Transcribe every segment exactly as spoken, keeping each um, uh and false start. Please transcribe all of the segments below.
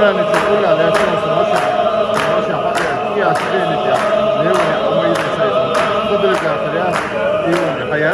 Ани чу улла лаьцна са машен, машен хьаэца, кӀиас тренить яь, левый Ӏомаийца сайца. Фотография, Иван, хьая.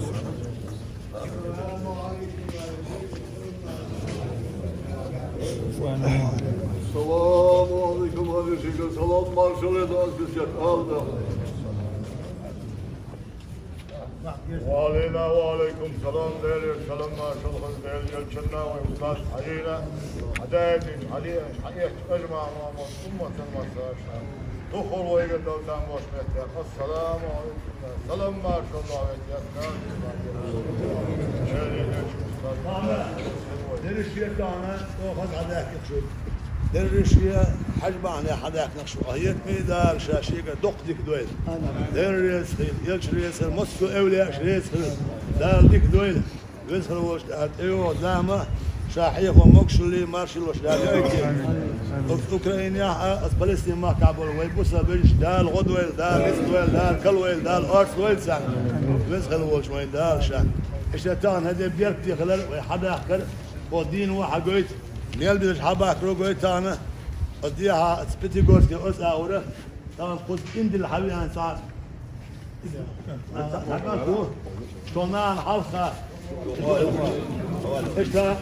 السلام عليكم ورحمة الله. السلام عليكم ورحمة الله. وعلينا وعليكم السلام. Даьла салам, маршал хилда, Даьла элчанна, вай устаз Хьажийна, хьадаьдинча, хьадаьча, хьаэцача, ажмаӀ муъминин умматан массанена. Духхьал вайга Дала тамаш меттера. Ассаламу Ӏалайкум. Салам, маршал хилда, вай Даьла элча. Деррига шоана, оаха хьадаьхкача шуга. Деррига шоана хьажа бахьане хьадаьхкача шуга. Хетаме Дала ша шийга дукха дика дойла. Даьла реза хилва, элча реза хилва, массо а эвлияаша реза хилва. Дала дика дойла. Веза хилва волча Дала тӀайоагӀа зама, ша хьехо могашал, маршал луш Дала яйта. Оцу Украинехь а, оцу Палестин махкахь бола вай бусалба вежарий Дала гӀо дойла, Дала низ дойла, Дала кал войла, Дала орц дойла царна. Веза хилва волча вайна Дала ша. Иштта тахан хӀара ди беркате хилар, вай хьадахкар, оцу дийнахьа хьагойту, мел безаш хьабахкаро гойту тахан, оцу дехьа, оцу Пятигорске, оцу агӀора, Тахана кхуза имдилла хьавеана цхьа. Цхьа, цхьа, цхьа кӀант ву. Шоана хьалха. Иштта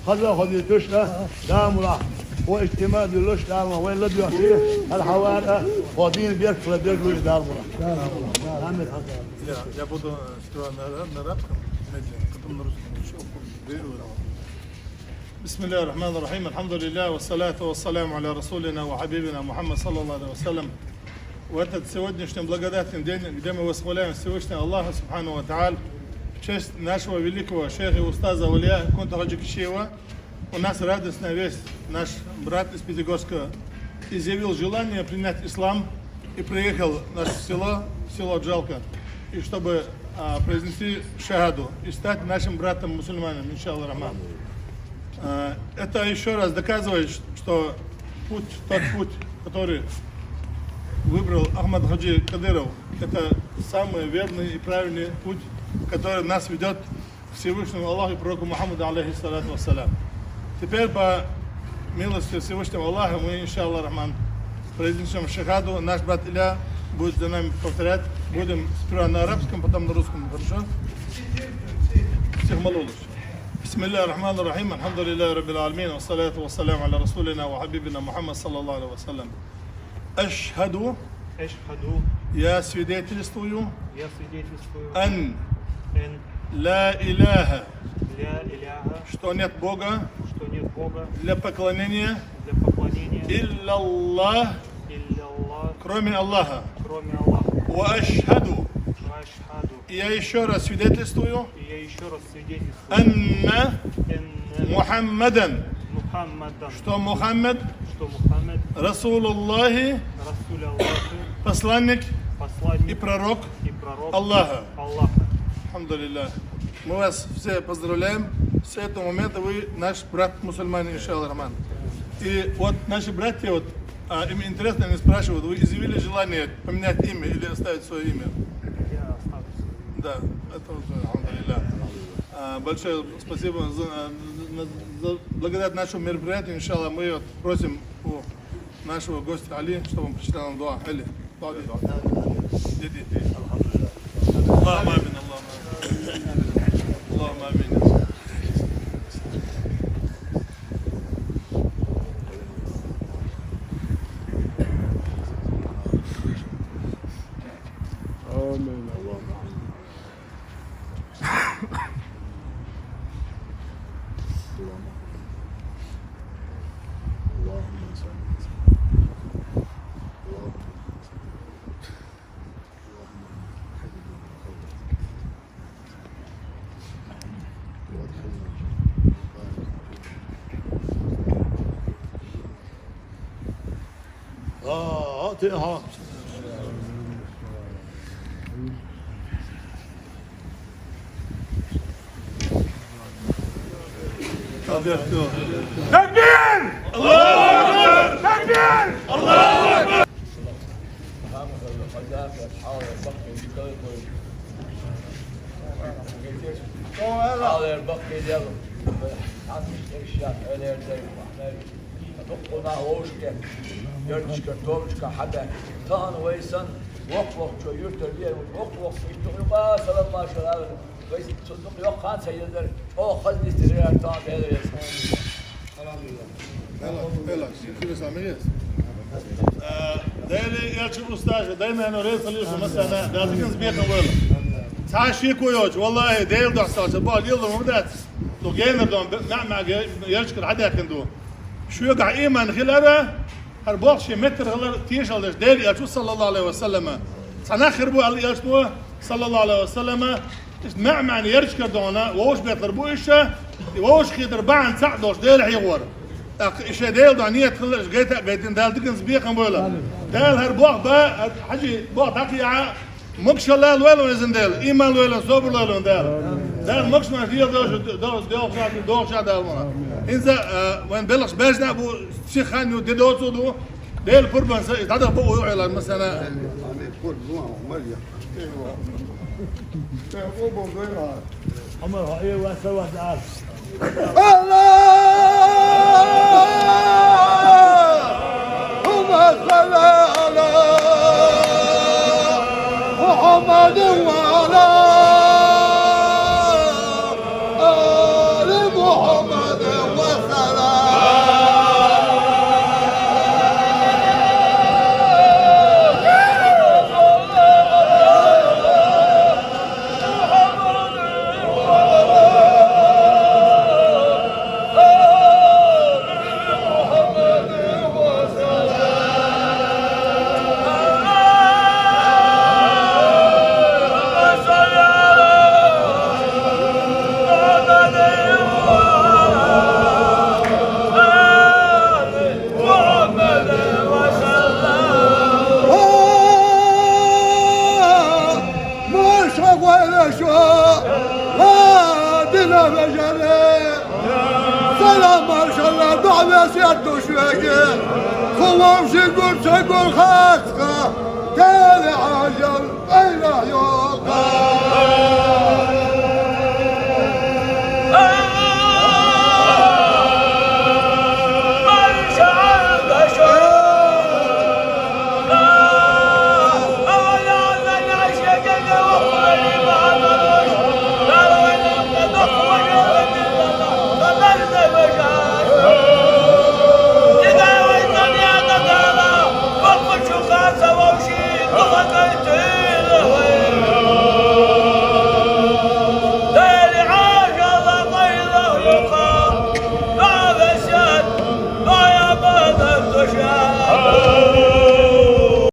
хаза хоза туш а, Дала мукъалахь. Хьо иштта иман а диллаш, Дала мукъалахь, вайна ладоьгӀча, хьал хьавар а, хьо дийна беркат хила беза вуй, Дала мукъалахь. Амин. Я, я буду сперва на, на арабском, знаете, потом на русском. Ещё беру. بسم الله الرحمن الرحيم. الحمد لله، والصلاة والسلام على رسولنا وحبيبنا محمد صلى الله عليه وسلم. В этот сегодняшний благодатный день, где мы восхваляем Всевышнего Аллаха Субхану ва Тааля, в честь нашего великого шейха и устаза Авлия Кунта-Хаджи Кишиева, у нас радостная весть. Наш брат из Пятигорска изъявил желание принять ислам и приехал в наше село, в село Джалка, и чтобы, а, произнести шахаду и стать нашим братом мусульманином, иншаллах рахман. А, это ещё раз доказывает, что путь, тот путь, который выбрал Ахмад Хаджи Кадыров, это самый верный и правильный путь, который нас ведёт к Всевышнему Аллаху и пророку Мухаммаду, алейхи салату вассалям. Теперь, по милости Всевышнего Аллаха, мы, иншаллах рахман, произнесём шахаду. Наш брат Илья будет за нами повторять. Будем сперва на арабском, потом на русском. Хорошо? Всех молодых. بسم الله الرحمن الرحيم. الحمد لله رب العالمين. والصلاة والسلام على رسولنا وحبيبنا محمد صلى الله عليه وسلم. أشهد. أشهد. Я свидетельствую. Я свидетельствую. أن. أن. لا إله. لا إله. Что нет Бога. Что нет Бога. Для поклонения. Для поклонения. إلا الله. إلا الله. Кроме Аллаха. Кроме Аллаха. وأشهد. وأشهد. И я ещё раз свидетельствую. И я ещё раз свидетельствую. أن. أن. محمدا. محمدا. Что Мухаммад. Что Мухаммад. رسول الله. رسول الله. Посланник. Посланник. И пророк. И пророк. Аллаха. Аллаха. Алхамдулиллах. Мы вас все поздравляем. С этого момента вы наш брат мусульманин, иншаллах рахман. И вот наши братья, вот, а, им интересно, они спрашивают, вы изъявили желание поменять имя или оставить своё имя? Я оставлю своё имя. Да, это уже, алхамдулиллах. А, большое спасибо за, за, за благодать нашего мероприятия, иншаллах, мы вот просим у нашего гостя Али, чтобы он прочитал нам дуа. Али, дуа. Иди. اللهم آمين، اللهم آمين. اللهم آمين. آمين. اللهم آمين. اللهم، اللهم صل وسلم. اللهم، اللهم حببنا وقربنا وادخلنا الجنة. آه، آه، آه. تكبير! الله أكبر! تكبير! الله أكبر! Дукха нах вовшашка, ярташкара, тобашкара хьабаьхкача, тахан вай санна, воккха-воккхачо юртара веана, воккха-воккха юртара юкъа салам-маршал ала, вай цунна дукха йоккха хана ца езар, чӀоагӀа хаза нийсдергдар тахан Даьла раьза. Э, Даьла элчан устаза, дай-наьно раьза хилва шоана массанена, Дала диканца бекхам бойла. Цхьа шеко йоацаш, валлахӀи, Даьла духьа цхьа боху леладу ма дац. Цу генара дон маӀа-маӀа ярташкара хьадаьхкина ду. Шоьгахь иман хилар, хӀара болх шен меттара хилар тешал деш, Даьла элча, саллаллахӀу Ӏалайхи ва саллама. Цхьа нах хир бу аьлла элчано, саллаллахӀу Ӏалайхи ва саллама, иштта маӀа-маӀа ярташкара дон вовшашка беттар бу уж, и вовшашка хетар бахьан цхьаъ долуш Даьла хьехор. ТӀаккха и шайн Даьла духьа нийят хилла, уж гайта а гайтина, Дала диканца бекхам бойла. Дала хӀара болх ба, хӀара хьажий болх дӀакхехьа, могашалла лойла вайна, Дала, иман лойла, собар лойла Дала. Дала могашалла лойла, догӀуш, догӀуш, догӀуш, догӀуш Дала вайна. ХӀинца, а, вайн белхаш баьржина а бу, сиха хан ю, де доцу ду, Дала пурбанца, и дӀадахьа бакъо ю Ӏелан массанена. اللهم صل على محمد وعلى آل محمد وسلم. Марша гойла шо, ва дина вежарий! Салам маршалла, дуӀа-весет ду шоага. Кхы вовши гур ца гур хацкъа, Даьла Ӏаьдал къайла йоаккха.